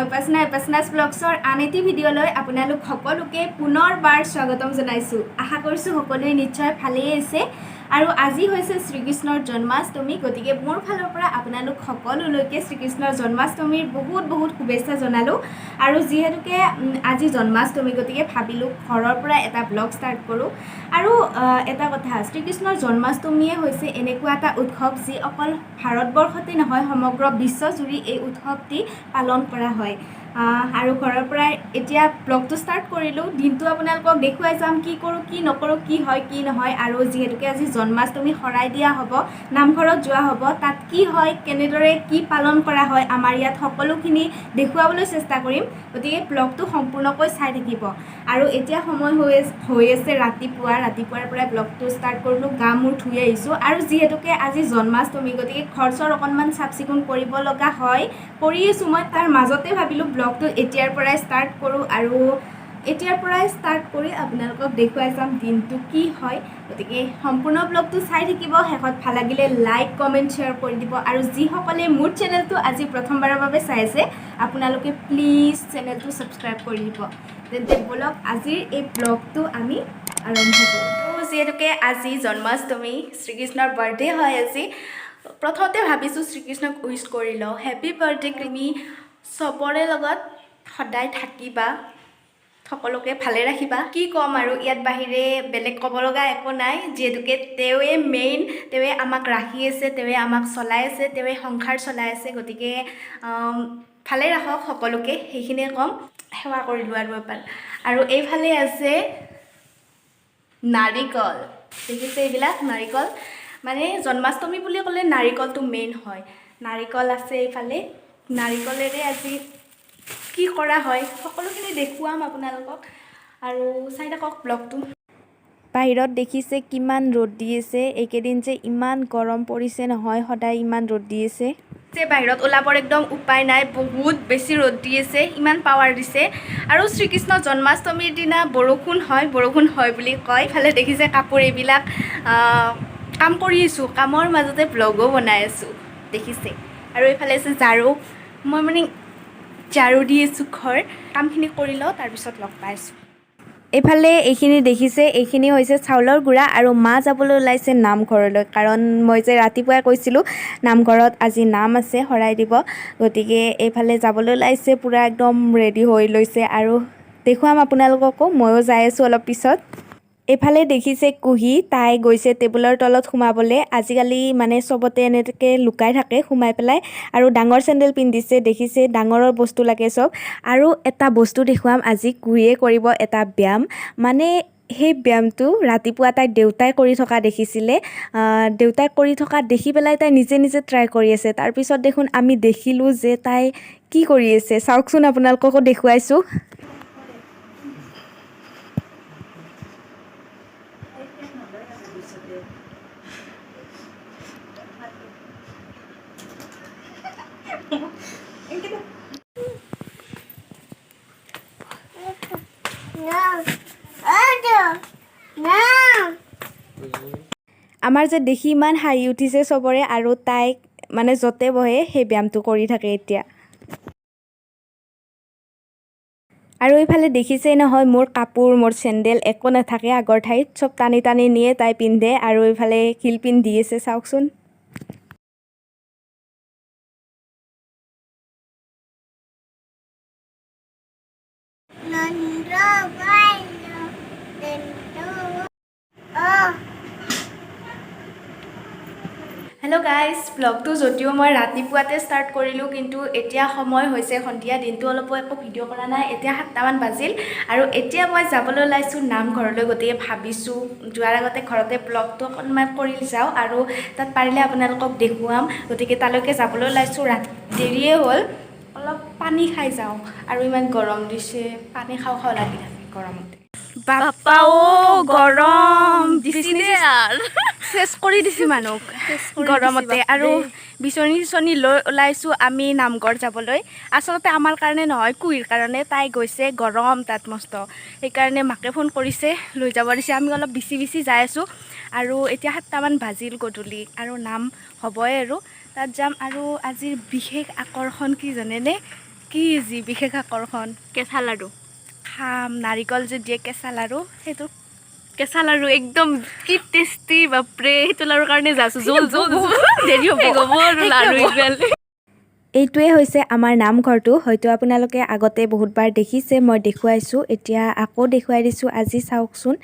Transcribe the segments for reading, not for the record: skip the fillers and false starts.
মই উপাসনা, উপাসনাছ ব্লগছৰ আন এটি ভিডিঅ'লৈ আপোনালোক সকলোকে পুনৰবাৰ স্বাগতম জনাইছোঁ। আশা কৰিছোঁ সকলোৱে নিশ্চয় ভালেই আছে। আৰু আজি হৈছে শ্ৰীকৃষ্ণৰ জন্মাষ্টমী, গতিকে মোৰ ফালৰ পৰা আপোনালোক সকলোলৈকে শ্ৰীকৃষ্ণৰ জন্মাষ্টমীৰ বহুত বহুত শুভেচ্ছা জনালোঁ। আৰু যিহেতুকে আজি জন্মাষ্টমী, গতিকে ভাবিলোঁ ঘৰৰ পৰা এটা ব্লগ ষ্টাৰ্ট কৰোঁ। আৰু এটা কথা, শ্ৰীকৃষ্ণৰ জন্মাষ্টমীয়ে হৈছে এনেকুৱা এটা উৎসৱ যি অকল ভাৰতবৰ্ষতে নহয়, সমগ্ৰ বিশ্বজুৰি এই উৎসৱটি পালন কৰা হয়। আৰু ঘৰৰ পৰাই এতিয়া ব্লগটো ষ্টাৰ্ট কৰিলোঁ। দিনটো আপোনালোকক দেখুৱাই যাম, কি কৰোঁ কি নকৰোঁ, কি হয় কি নহয়। আৰু যিহেতুকে আজি জন্মাষ্টমী, শৰাই দিয়া হ'ব, নামঘৰত যোৱা হ'ব, তাত কি হয়, কেনেদৰে কি পালন কৰা হয় আমাৰ ইয়াত, সকলোখিনি দেখুৱাবলৈ চেষ্টা কৰিম। গতিকে ব্লগটো সম্পূৰ্ণকৈ চাই থাকিব। আৰু এতিয়া সময় হৈ আছে ৰাতিপুৱা। ৰাতিপুৱাৰ পৰাই ব্লগটো ষ্টাৰ্ট কৰিলোঁ, গা মূৰ ধুই আহিছোঁ। আৰু যিহেতুকে আজি জন্মাষ্টমী, গতিকে ঘৰ চৰ অকণমান চাফ চিকুণ কৰিব লগা হয়, কৰি আছোঁ মই। তাৰ মাজতে ভাবিলোঁ ব্লগটো এতিয়াৰ পৰাই ষ্টাৰ্ট কৰোঁ আৰু এতিয়াৰ পৰাই ষ্টাৰ্ট কৰি আপোনালোকক দেখুৱাই যাম দিনটো কি হয়। গতিকে সম্পূৰ্ণ ব্লগটো চাই থাকিব। শেষত ভাল লাগিলে লাইক, কমেণ্ট, শ্বেয়াৰ কৰি দিব। আৰু যিসকলে মোৰ চেনেলটো আজি প্ৰথমবাৰৰ বাবে চাই আছে, আপোনালোকে প্লিজ চেনেলটো ছাবস্ক্ৰাইব কৰি দিব। তেন্তে ব'লক, আজিৰ এই ব্লগটো আমি আৰম্ভ কৰোঁ। যিহেতুকে আজি জন্মাষ্টমী, শ্ৰীকৃষ্ণৰ বাৰ্থডে হয় আজি, প্ৰথমতে ভাবিছোঁ শ্ৰীকৃষ্ণক উইচ কৰি লওঁ, হেপী বাৰ্থডে। তুমি চবৰে লগত সদায় থাকিবা, সকলোকে ভালে ৰাখিবা। কি ক'ম আৰু, ইয়াত বাহিৰে বেলেগ ক'ব লগা একো নাই। যিহেতুকে তেওঁৱে মেইন, তেওঁৱে আমাক ৰাখি আছে, তেওঁৱে আমাক চলাই আছে, তেওঁৱে সংসাৰ চলাই আছে। গতিকে ভালে ৰাখক সকলোকে, সেইখিনিয়ে ক'ম। সেৱা কৰিলোঁ আৰু এবাৰ। আৰু এইফালে আছে নাৰিকল, দেখিছে এইবিলাক নাৰিকল। মানে জন্মাষ্টমী বুলি ক'লে নাৰিকলটো মেইন হয়। নাৰিকল আছে এইফালে। নাৰিকলেৰে আজি কি কৰা হয় সকলোখিনি দেখুৱাম আপোনালোকক আৰু চাই থাকক ব্লগটো। বাহিৰত দেখিছে কিমান ৰ'দ দি আছে। এইকেইদিন যে ইমান গৰম পৰিছে নহয়, সদায় ইমান ৰ'দ দি আছে যে বাহিৰত ওলাবৰ একদম উপায় নাই। বহুত বেছি ৰ'দ দি আছে, ইমান পাৱাৰ দিছে। আৰু শ্ৰীকৃষ্ণ জন্মাষ্টমীৰ দিনা বৰষুণ হয়, বৰষুণ হয় বুলি কয়। ইফালে দেখিছে কাপোৰ এইবিলাক, কাম কৰি আছোঁ, কামৰ মাজতে ব্লগো বনাই আছোঁ, দেখিছে। আৰু এইফালে আছে ঝাৰু। মই মানে ঝাৰু দি আছোঁ ঘৰ। কামখিনি কৰি লওঁ, তাৰপিছত লগ পাইছোঁ। এইফালে এইখিনি দেখিছে, এইখিনি হৈছে চাউলৰ গুড়া। আৰু মা যাবলৈ ওলাইছে নামঘৰলৈ, কাৰণ মই যে ৰাতিপুৱাই কৈছিলোঁ নামঘৰত আজি নাম আছে, শৰাই দিব। গতিকে এইফালে যাবলৈ ওলাইছে, পূৰা একদম ৰেডি হৈ লৈছে। আৰু দেখুৱাম আপোনালোককো, ময়ো যাই আছোঁ অলপ পিছত। এইফালে দেখিছে কুহি, তাই গৈছে টেবুলৰ তলত সোমাবলৈ। আজিকালি মানে চবতে এনেকৈ লুকাই থাকে সোমাই পেলাই। আৰু ডাঙৰ চেণ্ডেল পিন্ধিছে, দেখিছে, ডাঙৰৰ বস্তু লাগে চব। আৰু এটা বস্তু দেখুৱাম, আজি কুহিয়ে কৰিব এটা ব্যায়াম। মানে সেই ব্যায়ামটো ৰাতিপুৱা তাই দেউতাই কৰি থকা দেখিছিলে। দেউতাই কৰি থকা দেখি পেলাই তাই নিজে নিজে ট্ৰাই কৰি আছে। তাৰপিছত দেখোন আমি দেখিলোঁ যে তাই কি কৰি আছে। চাওকচোন, আপোনালোককো দেখুৱাইছোঁ। No. No. আমাৰ যে দেখি ইমান হাঁহি উঠিছে চবৰে। আৰু তাইক মানে য'তে বহে সেই ব্যায়ামটো কৰি থাকে এতিয়া। আৰু এইফালে দেখিছেই নহয়, মোৰ কাপোৰ, মোৰ চেণ্ডেল একো নাথাকে আগৰ ঠাইত, চব টানি টানি নিয়ে, তাই পিন্ধে। আৰু এইফালে হিল পিন্ধি আছে, চাওকচোন। Nando bailo. Nando. Oh. Hello guys, ব্লগটো যদিও মই ৰাতিপুৱাতে ষ্টাৰ্ট কৰিলোঁ, কিন্তু এতিয়া সময় হৈছে সন্ধিয়া। দিনটো অলপো একো ভিডিঅ' কৰা নাই। এতিয়া 7টামান বাজিল আৰু এতিয়া মই যাবলৈ ওলাইছোঁ নামঘৰলৈ। গতিকে ভাবিছোঁ যোৱাৰ আগতে ঘৰতে ব্লগটো অকণমান কৰি যাওঁ আৰু তাত পাৰিলে আপোনালোকক দেখুৱাম। গতিকে তালৈকে যাবলৈ ওলাইছোঁ। ৰাতি দেৰিয়ে হ'ল, অলপ পানী খাই যাওঁ। আৰু ইমান গৰম দিছে, পানী খাওঁ খাওঁ লাগি থাকে গৰমতে। বাপ্পা অ' গৰম দিছে, চেচ কৰি দিছে মানুহক গৰমতে। আৰু বিচনী চিচনী লৈ ওলাইছোঁ আমি নামঘৰ যাবলৈ। আচলতে আমাৰ কাৰণে নহয়, কুহিৰ কাৰণে। তাই গৈছে, গৰম তাত মস্ত, সেইকাৰণে মাকে ফোন কৰিছে, লৈ যাব দিছে। আমি অলপ বেছি বেছি যাই আছোঁ। আৰু এতিয়া 7টামান বাজিল গধূলি আৰু নাম হ'বই আৰু তাত যাম। আৰু আজিৰ বিশেষ আকৰ্ষণ কি জানেনে? কি যি বিশেষ আকৰ্ষণ? কেঁচা লাড়ু। খাম নাৰিকল যে দিয়ে কেঁচা লাড়ু সেইটো। কেঁচা লাড়ু একদম কি টেষ্টি, বাপৰে! সেইটো লাড়ুৰ কাৰণে যাইছোঁ। জোল জোল জোল। দেৰি হ'ব। শেষ হ'ব আৰু লাড়ু ইফালে। এইটোৱে হৈছে আমাৰ নামঘৰটো। হয়তো আপোনালোকে আগতে বহুতবাৰ দেখিছে, মই দেখুৱাইছোঁ, এতিয়া আকৌ দেখুৱাই দিছোঁ আজি, চাওকচোন।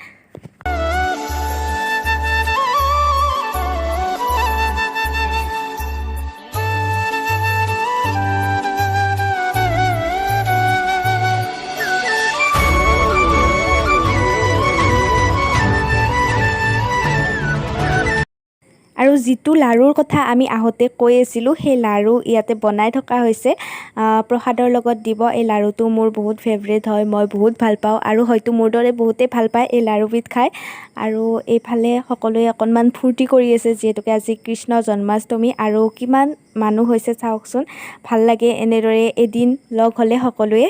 আৰু যিটো লাড়ুৰ কথা আমি আহোঁতে কৈ আছিলোঁ, সেই লাড়ু ইয়াতে বনাই থকা হৈছে। প্ৰসাদৰ লগত দিব। এই লাড়ুটো মোৰ বহুত ফেভৰেট হয়, মই বহুত ভাল পাওঁ আৰু হয়তো মোৰ দৰে বহুতেই ভাল পায় এই লাড়ুবিধ খাই। আৰু এইফালে সকলোৱে অকণমান ফূৰ্তি কৰি আছে, যিহেতুকে আজি কৃষ্ণ জন্মাষ্টমী। আৰু কিমান মানুহ হৈছে চাওকচোন। ভাল লাগে এনেদৰে এদিন লগ হ'লে সকলোৱে।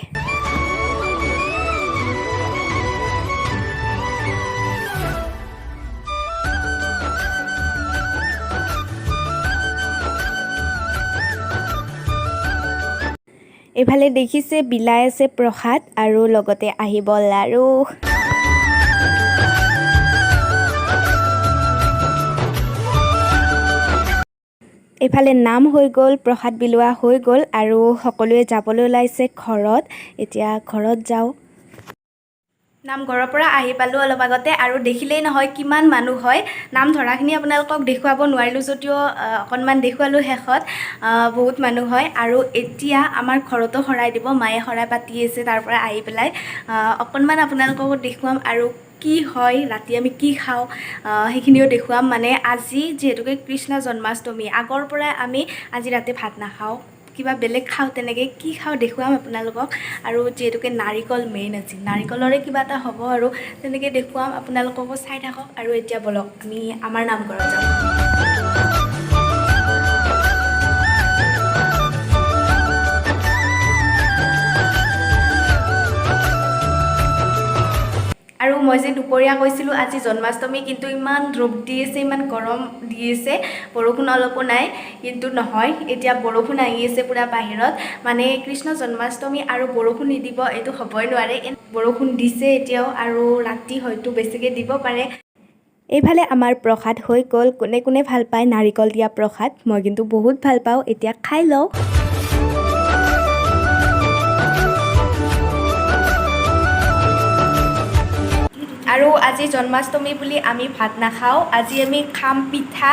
এইফালে দেখিছে বিলাই আছে প্ৰসাদ আৰু লগতে আহিব লাড়ু। এইফালে নাম হৈ গ'ল, প্ৰসাদ বিলোৱা হৈ গ'ল আৰু সকলোৱে যাবলৈ ওলাইছে ঘৰত। এতিয়া ঘৰত যাওঁ। নামঘৰৰ পৰা আহি পালোঁ অলপ আগতে আৰু দেখিলেই নহয় কিমান মানুহ হয়। নাম ধৰাখিনি আপোনালোকক দেখুৱাব নোৱাৰিলোঁ যদিও অকণমান দেখুৱালোঁ শেষত। বহুত মানুহ হয়। আৰু এতিয়া আমাৰ ঘৰতো শৰাই দিব, মায়ে শৰাই পাতি আছে। তাৰ পৰা আহি পেলাই অকণমান আপোনালোককো দেখুৱাম আৰু কি হয়, ৰাতি আমি কি খাওঁ, সেইখিনিও দেখুৱাম। মানে আজি যিহেতুকে কৃষ্ণ জন্মাষ্টমী, আগৰ পৰাই আমি আজি ৰাতি ভাত নাখাওঁ, কিবা বেলেগ খাওঁ। তেনেকৈ কি খাওঁ দেখুৱাম আপোনালোকক। আৰু যিহেতুকে নাৰিকল মেইন, আজি নাৰিকলৰে কিবা এটা হ'ব আৰু তেনেকৈ দেখুৱাম আপোনালোককো, চাই থাকক। আৰু এতিয়া ব'লক, আমি আমাৰ নামঘৰত যাওঁ। আৰু মই যে দুপৰীয়া কৈছিলোঁ আজি জন্মাষ্টমী, কিন্তু ইমান ৰ'দ দি আছে, ইমান গৰম দি আছে, বৰষুণ অলপো নাই। কিন্তু নহয়, এতিয়া বৰষুণ আহি আছে পূৰা বাহিৰত। মানে কৃষ্ণ জন্মাষ্টমী আৰু বৰষুণ নিদিব, এইটো হ'বই নোৱাৰে। বৰষুণ দিছে এতিয়াও আৰু ৰাতি হয়তো বেছিকৈ দিব পাৰে। এইফালে আমাৰ প্ৰসাদ হৈ গ'ল। কোনে কোনে ভাল পায় নাৰিকল দিয়া প্ৰসাদ? মই কিন্তু বহুত ভাল পাওঁ। এতিয়া খাই লওঁ। আৰু আজি জন্মাষ্টমী বুলি আমি ভাত নাখাওঁ, আজি আমি খাম পিঠা,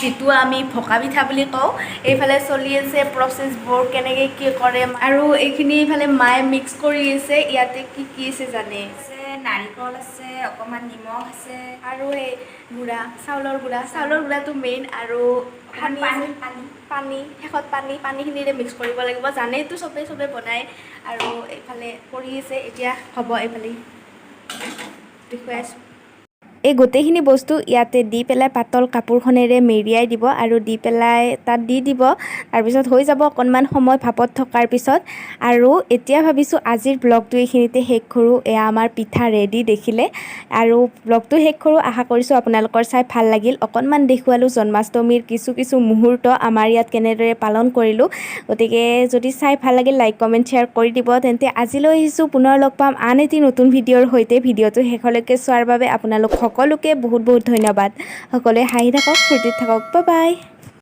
যিটো আমি ভকা পিঠা বুলি কওঁ। এইফালে চলি আছে প্ৰচেছবোৰ, কেনেকৈ কি কৰে। আৰু এইখিনি এইফালে মায়ে মিক্স কৰি আছে। ইয়াতে কি কি আছে জানে? আছে নাৰিকল আছে, অকণমান নিমখ আছে। আৰু এই গুড়া, চাউলৰ গুড়া, চাউলৰ গুড়াটো মেইন। আৰু অকণমান পানী। পানী পানী। পানী, শেষত পানী, পানীখিনিৰে মিক্স কৰিব লাগিব। জানেইতো চবেই, চবে বনায়। আৰু এইফালে কৰি আছে, এতিয়া হ'ব। এইফালে দেখুৱাই আছোঁ। এই গোটেইখিনি বস্তু ইয়াতে দি পেলাই পাতল কাপোৰখনেৰে মেৰিয়াই দিব আৰু দি পেলাই তাত দি দিব। তাৰপিছত হৈ যাব অকণমান সময় ভাপত থকাৰ পিছত। আৰু এতিয়া ভাবিছোঁ আজিৰ ব্লগটো এইখিনিতে শেষ কৰোঁ। এয়া আমাৰ পিঠা ৰেডি দেখিলে। আৰু ব্লগটো শেষ কৰোঁ। আশা কৰিছোঁ আপোনালোকৰ চাই ভাল লাগিল। অকণমান দেখুৱালোঁ জন্মাষ্টমীৰ কিছু কিছু মুহূৰ্ত, আমাৰ ইয়াত কেনেদৰে পালন কৰিলোঁ। গতিকে যদি চাই ভাল লাগিল, লাইক, কমেণ্ট, শ্বেয়াৰ কৰি দিব। তেন্তে আজিলৈ আহিছোঁ, পুনৰ লগ পাম আন এটি নতুন ভিডিঅ'ৰ সৈতে। ভিডিঅ'টো শেষলৈকে চোৱাৰ বাবে আপোনালোক সকলোকে বহুত বহুত ধন্যবাদ। সকলোৱে হাঁহি থাকক, ফূৰ্তিত থাকক। Bye bye.